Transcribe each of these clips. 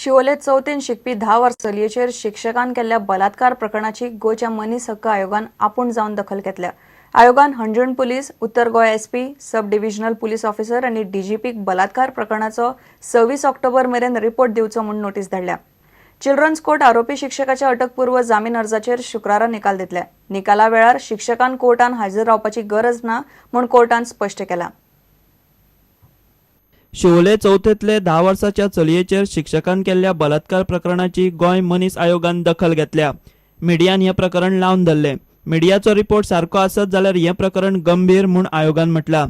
शिवोले चवथेन शिकपी 10 वर्स चलयेचेर शिक्षकान केल्ल्या बलात्कार प्रकरणाची गोंयच्या मनीस हक्क आयोगान आपूण जावन दखल घेतल्या. आयोगान हणजूण पुलीस, उत्तर Goa SP, sub divisional police officer आनी डीजीपीक बलात्कार प्रकरणाचो 26 ऑक्टोबर मेरेन रिपोर्ट दिवचो म्हूण नोटीस धाडल्या. चिल्ड्रन्स कोर्ट आरोपी शिक्षकाच्या अटकपूर्व जामीन अर्जाचेर शुक्रारा निकाल दितले. निकाला वेळार शिक्षकान कोर्टान हाजीर रावपाची गरज ना म्हूण कोर्टान स्पश्ट केलां. शिवोले चवथेंतले 10 वर्साच्या चलयेचेर शिक्षकान केल्ल्या बलात्कार प्रकरणाची गोंय मनीस आयोगान दखल घेतल्या. मिडियान हें प्रकरण लावन धरलें. मिडियाचो रिपोर्ट सारको आसत जाल्यार हें प्रकरण गंभीर म्हूण आयोगान म्हटलां.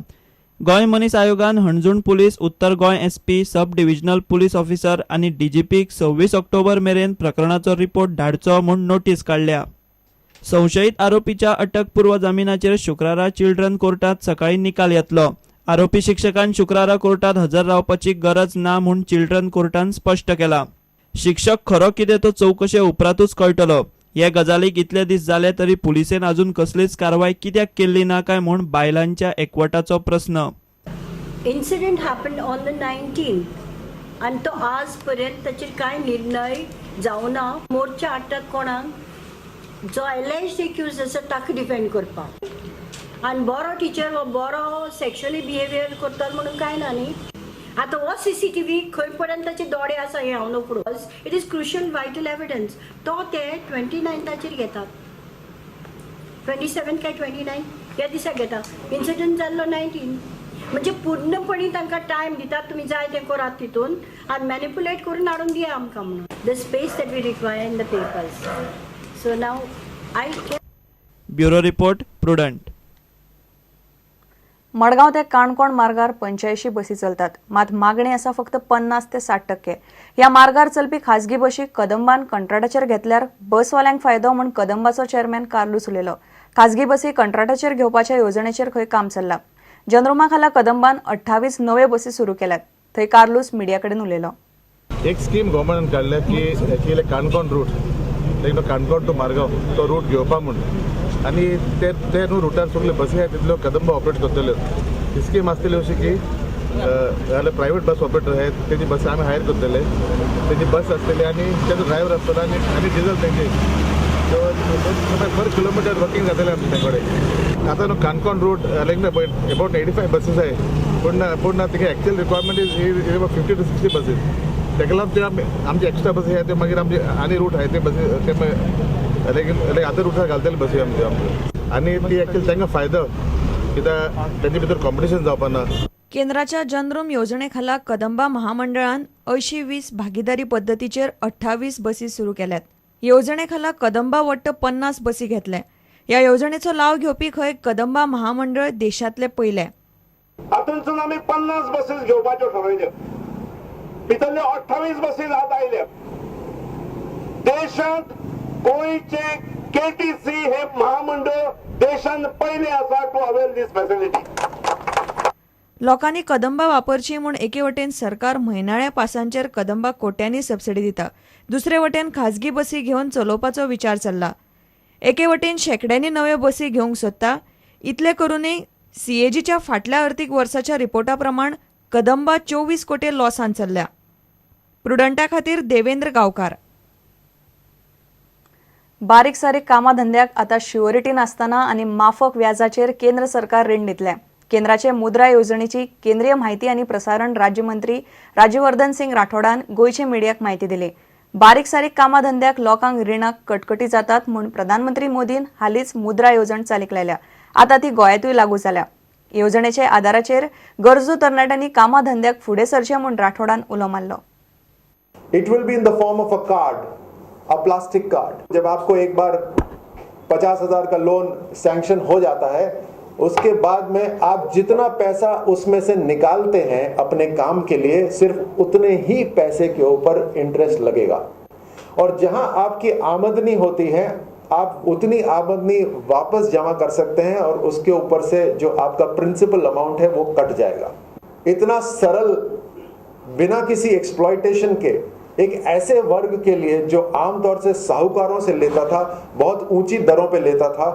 गोंय मनीस आयोगान हणजूण पुलीस, उत्तर Goa SP, sub divisional police officer आनी डीजीपीक 26 ऑक्टोबर मेरेन प्रकरणाचो रिपोर्ट धाडचो म्हूण नोटीस काडल्या. संशयीत आरोपीच्या अटकपूर्व जामिनाचेर शुक्रारा चिल्ड्रन कोर्टात सकाळी निकाल येतलो. आरोपी शिक्षकान शुक्रारा कोर्टात हजर रावपाची गरज ना म्हूण चिल्ड्रन कोर्टान स्पश्ट केलां. शिक्षक खरो कितें तो चवकशे उपरांतूच कळटलो. हे गजालीक इतले दीस जाले तरी पुलिसेन अजून कसलीच कारवाय कित्याक केल्ली ना काय म्हूण बायलांच्या एकवटाचो प्रस्न. Incident happened on the 19th आनी तो आज पर्यंत ताचेर कांय निर्णय जावना. मोर्चा हाडटात कोणाक जो एलेज्ड एक्यूज आसा ताका डिफेंड करपाक. आनी बरो टिचर वा बरो सेक्शुअली बिहेवियर करता म्हणून कांय ना न्ही. आतां हो सीसीटीव्ही खंय पर्यंत ताचे दोळे आसा हें हांव नकळो. It is crucial, vital evidence. तो ते 29थाचेर घेतात, 27 काय 29 ह्या दिसा घेता. इन्सिडंट जाल्लो 19. म्हणजे पूर्णपणे तांकां टायम दितात, तुमी जाय तें करात तितून आनी मॅनिपुलेट करून हाडून दिया आमकां म्हणून. The space that we require in the papers, so now I bureau report, Prudent. Madgaon ते काणकोण मार्गार 85 बसी चलतात, मात मागणी आसा फक्त 50 ते 60%. ह्या मार्गार चलपी खाजगी बशी कदंबान कंत्राटाचेर घेतल्यार बसवाल्यांक फायदो म्हूण कदंबाचो चेअरमॅन कार्लूस उलयलो. खाजगी बसी कंत्राटाचेर घेवपाच्या येवजणेचेर खंय काम चल्लां. जनरुमा खाला कदंबान 28 नव्यो बसी सुरू केल्यात. थंय कार्लूस मिडिया कडेन उलयलो. एक स्कीम गव्हर्मेंटान काडल्या की एक्चुअली काणकोण रूट, लायक काणकोण टू मारगांव तो रूट घेवपा म्हूण आनी ते ते न्हू रुटार सगल्यो बसी आहाय तितल्यो कदंबा ऑपरेट करतल्यो. ही स्कीम आसतली अशी की जाल्यार प्रायवेट बस ऑपरेटर आहाय, तेजी बस आमी हायर करतले, तेजी बस आसतली आनी तेजो ड्रायव्हर आसतलो आनी आनी डिझल तेंचे. सो पर किलोमिटर वर्किंग जातलें आमचें ते कडेन. आतां न्हू काणकोण रूट लायक अबाउट 85 बसीस आहाय, पूण पूण तिका actual requirement is about 50 to 60 buses. तेका लागून ते आमी आमचे एक्स्ट्रा बसी आहाय ते मागीर आमचे आनी रूट आहाय ते बसी ते लायक लायक अदर रुटार घालतले बसी आमच्यो आमच्यो. आनी ती एक्चुअली तांकां फायदो कित्याक तेंचे भितर कॉम्पिटिशन जावपा ना. केंद्राच्या जनरूम येवजणे खाला कदंबा महामंडळान 80-20 भागीदारी पद्दतीचेर 28 बसी सुरू केल्यात. येवजणे खाला कदंबा वट्ट 50 बसी घेतले. ह्या येवजणेचो लाव घेवपी खंय कदंबा महामंडळ देशांतले पयले. हातूंतसून आमी 50 बसीस घेवपाच्यो ठरयल्यो. भितरल्यो 28 बसीस आतां आयल्यात. देशांत गोंयचे केटीसी हे महामंडळ देशांत पयलें आसा टू अवेल दीस फॅसिलिटी. लोकांनी कदंबा वापरची म्हूण एके वटेन सरकार म्हयनाळ्या पासांचेर कदंबा कोट्यांनी सबसिडी दिता, दुसरे वटेन खाजगी बसी घेवन चलोवपाचो विचार चल्ला. एके वटेन शेंकड्यांनी नव्यो बसी घेवंक सोदता. इतलें करूनय सीएजीच्या फाटल्या अर्थीक वर्साच्या रिपोर्टा प्रमाण कदंबा 24 कोटी लॉसान चल्ल्या. प्रुडंटा खातीर देवेंद्र गांवकार. बारीक सारीक कामां धंद्याक आतां शुअरिटी नासतना आनी माफक व्याजाचेर केंद्र सरकार रीण दितलें. केंद्राचे मुद्रा येवजणेची केंद्रीय माहिती आनी प्रसारण राज्यमंत्री राज्यवर्धन सिंग राठोडान गोंयचे मिडियाक म्हायती दिली. बारीक सारीक कामां धंद्याक लोकांक रिणाक कटकटी जातात म्हूण प्रधानमंत्री मोदीन हालींच मुद्रा येवजण चालीक लायल्या. आतां ती गोंयांतूय लागू जाल्या. येवजणेच्या आदाराचेर गरजू तरणाट्यांनी कामां धंद्याक फुडें सरचें म्हूण राठोडान उलो मारलो. It will be in the form of a card, a plastic card. जब आपको एक बार 50,000 का लोन सैंक्शन हो जाता है, उसके बाद में आप जितना पैसा उसमें से निकालते हैं अपने काम के लिए, सिर्फ उतने ही पैसे के ऊपर इंटरेस्ट लगेगा. और जहां आपकी आमदनी होती है, आप उतनी आमदनी वापस जमा कर सकते हैं और उसके ऊपर से जो आपका प्रिंसिपल अमाउंट है, वो कट जाएगा. इतना सरल, बिना किसी एक्सप्लॉयटेशन के, एक ऐसे वर्ग के लिए जो आमतौर से साहूकारों से लेता था, बहुत ऊंची दरों पे लेता था,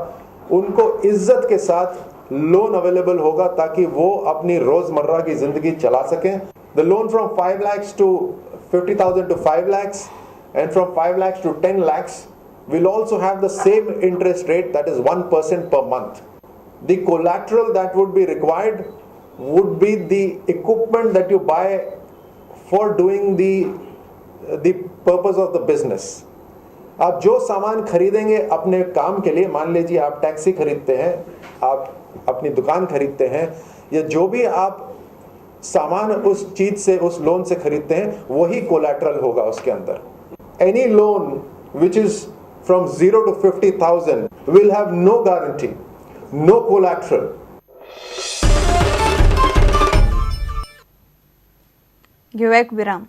उनको इज्जत के साथ लोन अवेलेबल होगा ताकि वो अपनी रोजमर्रा की जिंदगी चला सकें. The loan from 5 lakhs to 50,000 to 5 lakhs and from 5 lakhs to 10 lakhs will also have the same interest rate, that is 1% per month. The collateral that would be required would be the equipment that you buy for doing the purpose of the business. आप जो सामान खरीदेंगे अपने काम K लिए, मान लीजिए आप टैक्सी खरीदते हैं, आप अपनी दुकान खरीदते हैं, या जो भी आप सामान उस चीज से, उस लोन से खरीदते हैं, वही कोलैटरल होगा उसके अंदर। Any loan which is from 0 to 50,000 will have no guarantee, no collateral. घेऊया एक विराम.